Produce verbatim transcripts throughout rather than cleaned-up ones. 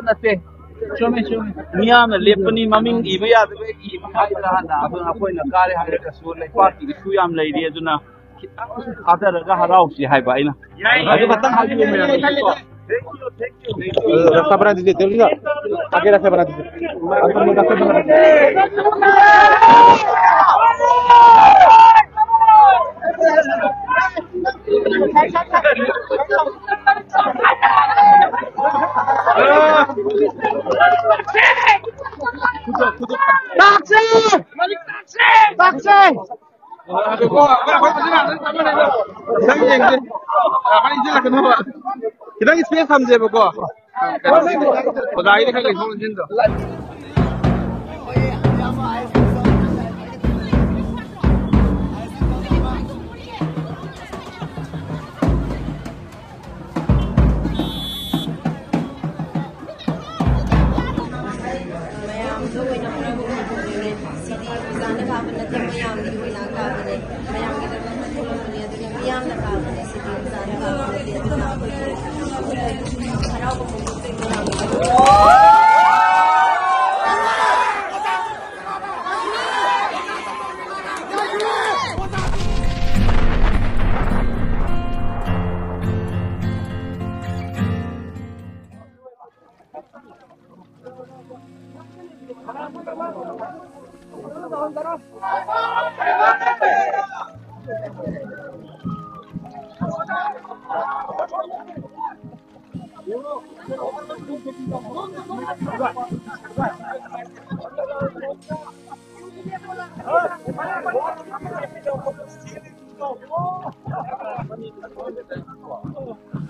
ꯅꯠꯇꯦ꯫ ꯆꯨꯝꯃꯦ, ꯆꯨꯝꯃꯦ꯫ ꯃꯤꯌꯥꯝꯅ ꯂꯦꯞꯄꯅꯤ, ꯃꯃꯤꯡ ꯏꯕ ꯌꯥꯗꯕ ꯏꯕ ꯍꯥꯏꯗꯅ ꯑꯗꯨꯅ ꯑꯩꯈꯣꯏꯅ ꯀꯥꯔꯦ ꯍꯥꯏꯔꯒꯁꯨ ꯂꯩꯕꯥꯛꯀꯤ ꯏꯁꯨ ꯌꯥꯝ ꯂꯩꯔꯤ꯫ ꯑꯗꯨꯅ ꯈꯤꯇꯪ ꯊꯥꯗꯔꯒ ꯍꯔꯥꯎꯁꯤ ꯍꯥꯏꯕ ꯑꯩꯅ꯫ ꯑꯗꯨ ꯈꯛꯇꯪ ꯍꯥꯏꯕꯤꯌꯨ ꯃꯌꯥꯝꯗꯁꯨꯀꯣ꯫ रास्ता बना दीजिए, जल्दी ना। आगे रास्ता बना दीजिए। आगे रास्ता बना दीजिए। ꯈꯤꯇꯪ ꯏꯁꯄꯦꯁ ꯊꯝꯁꯦꯕꯀꯣ꯫ ꯀꯩꯅꯣ, ꯑꯣꯖꯥꯒꯤꯗꯤ ꯈꯔ ꯂꯩꯊꯣꯛ ꯂꯩꯁꯤꯟꯗꯣ꯫ ꯃꯌꯥꯝꯗ ꯑꯣꯏꯅ ꯄꯨꯔꯛꯄꯅꯦ꯫ ꯁꯤꯗꯤ ꯑꯣꯖꯥꯅ ꯀꯥꯕ ꯅꯠꯇꯦ, ꯃꯌꯥꯝꯒꯤ ꯑꯣꯏꯅ ꯀꯥꯕꯅꯦ꯫ ꯃꯌꯥꯝꯒꯤꯗꯃꯛꯇ ꯊꯣꯛꯂꯛꯄꯅꯦ, ꯑꯗꯨꯅ ꯃꯤꯌꯥꯝꯅ ꯀꯥꯕꯅꯦ꯫ ꯁꯤꯗꯤ ꯑꯣꯖꯥꯅ ꯀꯥꯕ ꯅꯠꯇꯦ, ꯑꯗꯨꯅ ꯑꯩꯈꯣꯏꯒꯤ ꯍꯔꯥꯎꯕ ꯐꯣꯡꯗꯣꯛꯆꯩ ꯃꯌꯥꯝꯒꯤ꯫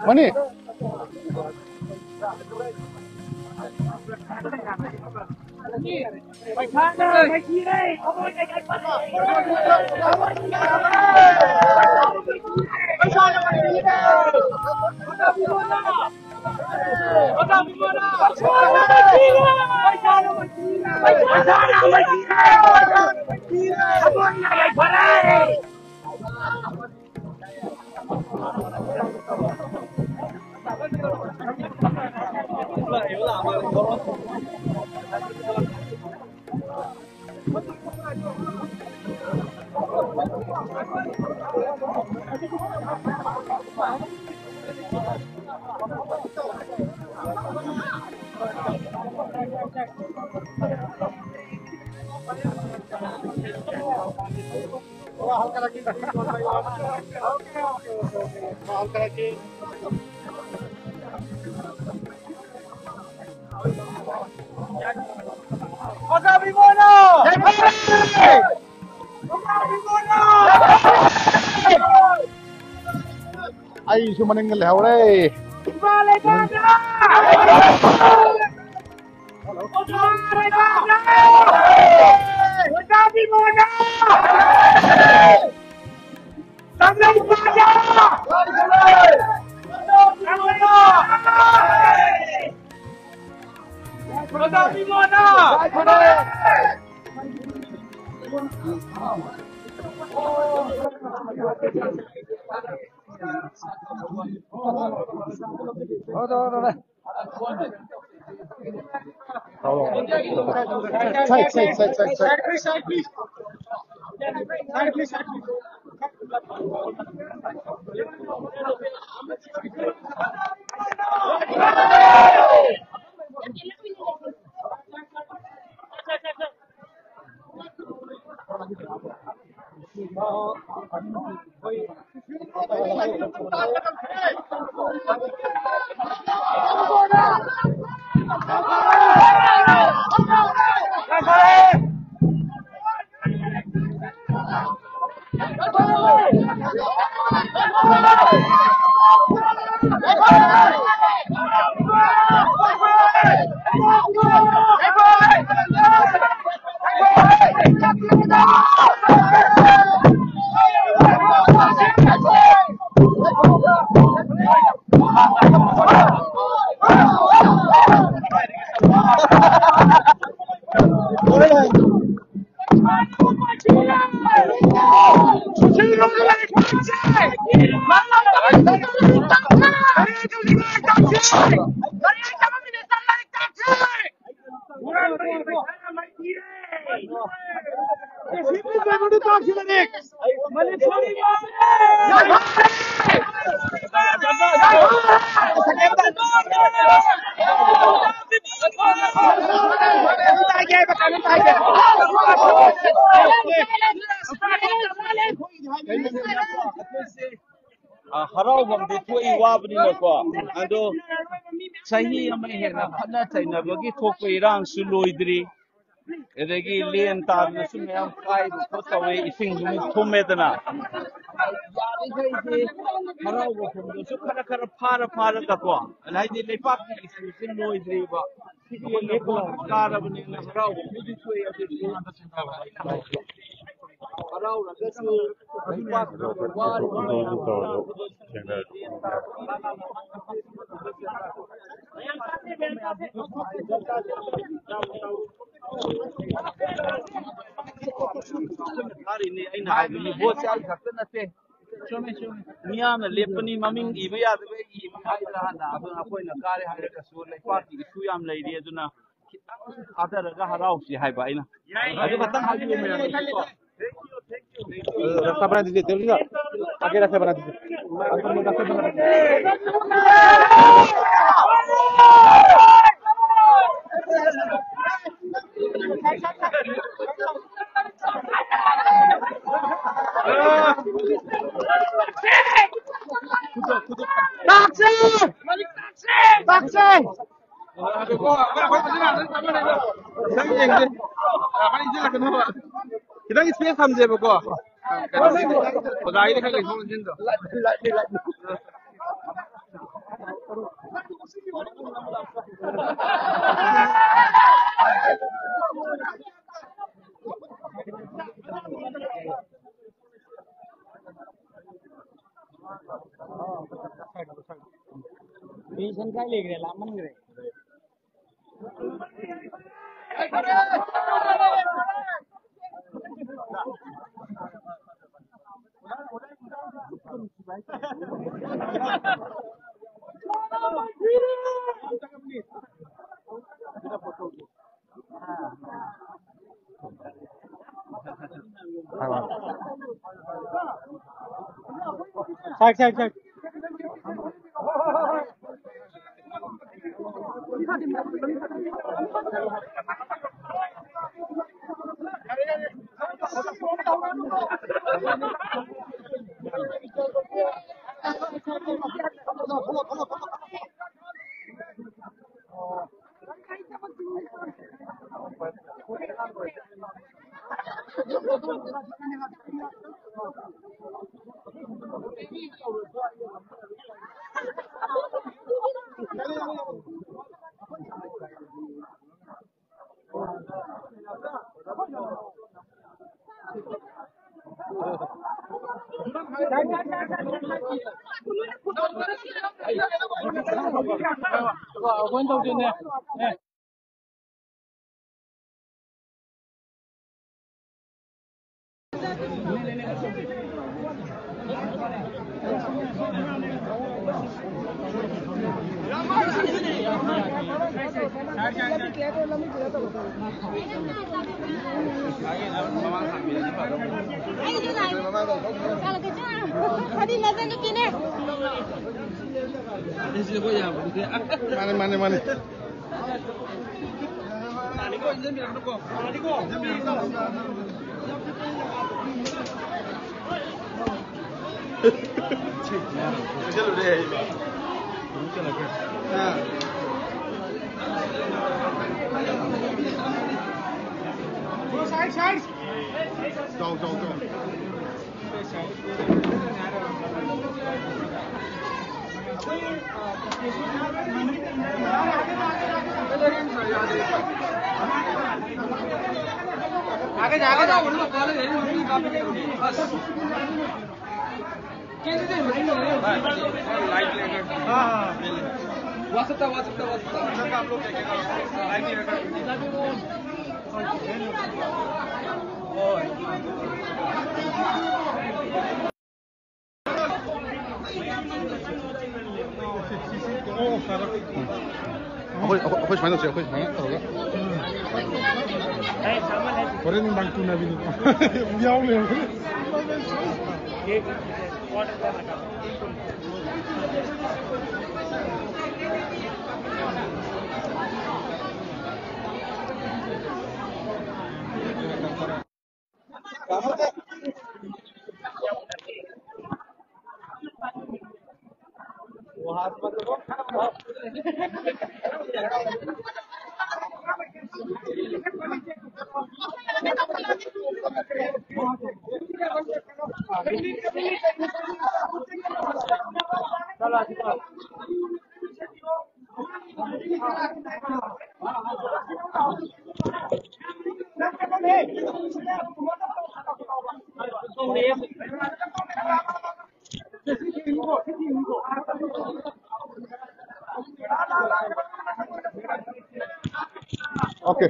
ꯃꯅꯤ꯫ ꯑꯣꯖꯥ ꯕꯤꯃꯣꯅ! ꯌꯥꯏꯐꯔꯦ! ꯑꯣꯖꯥ ꯕꯤꯃꯣꯅ! ꯑꯩꯁꯨ ꯃꯅꯤꯡꯗ ꯂꯩꯍꯧꯔꯦ꯫ ꯏꯃꯥ ꯂꯩꯕꯥꯛꯅ! ꯑꯣꯖꯥ ꯂꯩꯕꯥꯛꯅ! ꯑꯣꯖꯥ ꯕꯤꯃꯣꯅ! ꯀꯪꯂꯩꯄꯥꯛꯅ! ꯑꯣꯖꯥ ꯕꯤꯃꯣꯅ! Side, side, side, side, side. ꯑ, ꯍꯔꯥꯎꯐꯝꯗꯤ ꯊꯣꯛꯏ, ꯋꯥꯕꯅꯤꯅꯀꯣ꯫ ꯑꯗꯣ ꯆꯍꯤ ꯑꯃ ꯍꯦꯟꯅ ꯈꯠꯅ ꯆꯩꯅꯕꯒꯤ ꯊꯣꯛꯄ ꯏꯔꯥꯡꯁꯨ ꯂꯣꯏꯗ꯭ꯔꯤ꯫ ꯑꯗꯒꯤ ꯂꯦꯟ ꯇꯥꯗꯅꯁꯨ ꯃꯌꯥꯝ ꯀꯥꯏꯕ ꯈꯣꯠ ꯇꯧꯋꯦ, ꯏꯁꯤꯡꯁꯨ ꯑꯃꯨꯛ ꯊꯨꯝꯃꯦꯗꯅ꯫ ꯌꯥꯔꯤꯈꯩꯗꯤ ꯍꯔꯥꯎꯕ ꯐꯣꯡꯗꯣꯛꯁꯨ ꯈꯔ ꯈꯔ ꯐꯥꯔ ꯐꯥꯔꯒꯀꯣ, ꯍꯥꯏꯗꯤ ꯂꯩꯕꯥꯛꯀꯤ ꯏꯁꯨꯁꯤ ꯂꯣꯏꯗ꯭ꯔꯤꯕ꯫ ꯁꯤꯒꯤ ꯂꯦꯞꯄ ꯀꯥꯔꯕꯅꯤꯅ ꯍꯔꯥꯎꯕ ꯐꯣꯡꯗꯣꯛ ꯊꯣꯛꯑꯦ꯫ ꯑꯗꯨꯁꯨ ꯍꯔꯥꯎꯔꯒꯁꯨ ꯂꯩꯕꯥꯛꯀꯤ ꯋꯥꯔꯤꯕ ꯃꯌꯥꯝ ꯊꯥꯔꯤꯅꯤ꯫ ꯑꯩꯅ ꯍꯥꯏꯕꯅꯤ, ꯚꯣꯠꯁꯦ ꯑꯩ ꯈꯛꯇ ꯅꯠꯇꯦ꯫ ꯃꯤꯌꯥꯝꯅ ꯂꯦꯞꯄꯅꯤ, ꯃꯃꯤꯡ ꯏꯕ ꯌꯥꯗꯕ ꯏꯕ ꯍꯥꯏꯗꯅ ꯍꯥꯟꯅ ꯑꯗꯨꯅ ꯑꯩꯈꯣꯏꯅ ꯀꯥꯔꯦ ꯍꯥꯏꯔꯒꯁꯨ ꯂꯩꯄꯥꯛꯀꯤ ꯏꯁꯨ ꯌꯥꯝ ꯂꯩꯔꯤ꯫ ꯑꯗꯨꯅ ꯈꯤꯇꯪ ꯊꯥꯗꯔꯒ ꯍꯔꯥꯎꯁꯤ ꯍꯥꯏꯕ ꯑꯩꯅ꯫ ꯑꯗꯨ ꯈꯛꯇꯪ ꯍꯥꯏꯕꯤꯌꯨ ꯃꯌꯥꯝꯗꯀꯣ꯫ रास्ता बना दीजिए, तेवरी का। आगे रास्ता बना दीजिए। ताक से! ताक से! ꯈꯤꯇꯪ ꯌꯦꯡꯁꯦ꯫ ꯈꯤꯇꯪ space ꯊꯝꯁꯦꯕꯀꯣ꯫ ꯀꯩꯅꯣ, ꯑꯣꯖꯥꯒꯤꯗꯤ ꯈꯔ ꯂꯩꯊꯣꯛ ꯂꯩꯁꯤꯟꯗꯣ꯫ Patient ꯀꯥꯏ ꯂꯩꯈ꯭ꯔꯦ? ꯂꯥꯞꯃꯟꯈ꯭ꯔꯦ꯫ ꯁꯥꯏꯠ, ꯁꯥꯏꯠ, ꯁꯥꯏꯠ꯫ ꯑꯩꯁꯨ ꯂꯥꯛꯑꯦ꯫ ꯐꯗꯤ ꯃꯆꯟꯅꯨꯄꯤꯅꯦ꯫ ꯃꯥꯅꯦ, ꯃꯥꯅꯦ, ꯃꯥꯅꯦ꯫ Side, side. ꯆꯥꯎ, ꯆꯥꯎ, ꯆꯥꯎ꯫ ꯑꯩꯈꯣꯏ, ꯑꯩꯈꯣꯏ, ꯑꯩꯈꯣꯏ ꯁꯨꯃꯥꯏꯅ ꯇꯧꯁꯦ, ꯑꯩꯈꯣꯏ ꯁꯨꯃꯥꯏꯅ ꯇꯧꯔꯒ꯫ ꯍꯣꯔꯦꯟ ꯅꯨꯡꯗꯥꯡ ꯇꯨꯅꯕꯤꯅꯤꯀꯣ꯫ ꯑꯃꯨꯛ ꯌꯥꯎ ꯂꯩꯔꯝꯃꯦ꯫ Okay.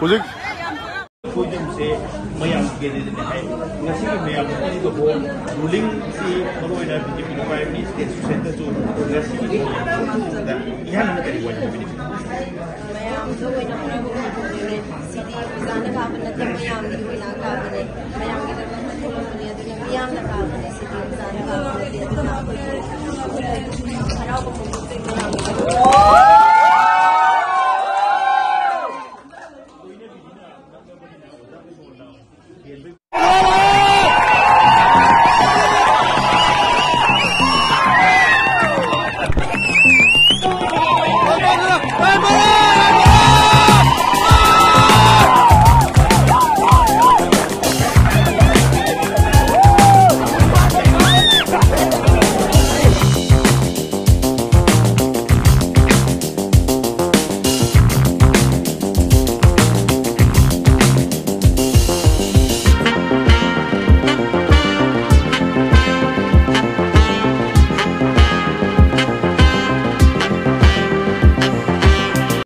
ꯍꯧꯖꯤꯛ ꯑꯩꯈꯣꯏꯗꯝꯁꯦ ꯃꯌꯥꯝ ꯀꯦꯟꯗꯤꯗꯦꯠꯅꯦ ꯍꯥꯏ꯫ ꯉꯁꯤꯒꯤ ꯃꯌꯥꯝ ꯑꯁꯤꯗꯕꯨ ꯔꯨꯂꯤꯡꯁꯤ ꯃꯔꯨꯑꯣꯏꯅ ꯕꯤ ꯖꯦ ꯄꯤꯅ ꯄꯥꯏꯕꯅꯤ, ꯁ꯭ꯇꯦꯠ ꯁꯦꯟꯇꯔꯁꯨ ꯉꯁꯤꯒꯤ ꯃꯌꯥꯝ ꯑꯁꯤꯗ ꯏꯍꯥꯟ ꯍꯥꯟꯅ ꯀꯔꯤ ꯋꯥꯏ ꯍꯥꯏꯕꯤꯅꯤꯡꯕ? ꯃꯌꯥꯝꯗ ꯑꯣꯏꯅ ꯈꯔ ꯍꯣꯡꯗꯣꯛꯄꯤꯔꯦ꯫ ꯁꯤꯗꯤ ꯑꯣꯖꯥꯅ ꯀꯥꯕ ꯅꯠꯇꯦ, ꯃꯌꯥꯝꯒꯤ ꯑꯣꯏꯅ ꯀꯥꯕꯅꯦ꯫ ꯃꯌꯥꯝꯒꯤꯗꯃꯛꯇ ꯊꯣꯛꯂꯛꯄꯅꯦ, ꯑꯗꯨꯅ ꯃꯤꯌꯥꯝꯅ ꯀꯥꯕꯅꯦ꯫ ꯁꯤꯗꯤ ꯑꯣꯖꯥꯅ ꯀꯥꯕ ꯅꯠꯇꯦ, ꯑꯗꯨꯅ ꯑꯩꯈꯣꯏꯒꯤ ꯍꯔꯥꯎꯕ ꯐꯣꯡꯗꯣꯛ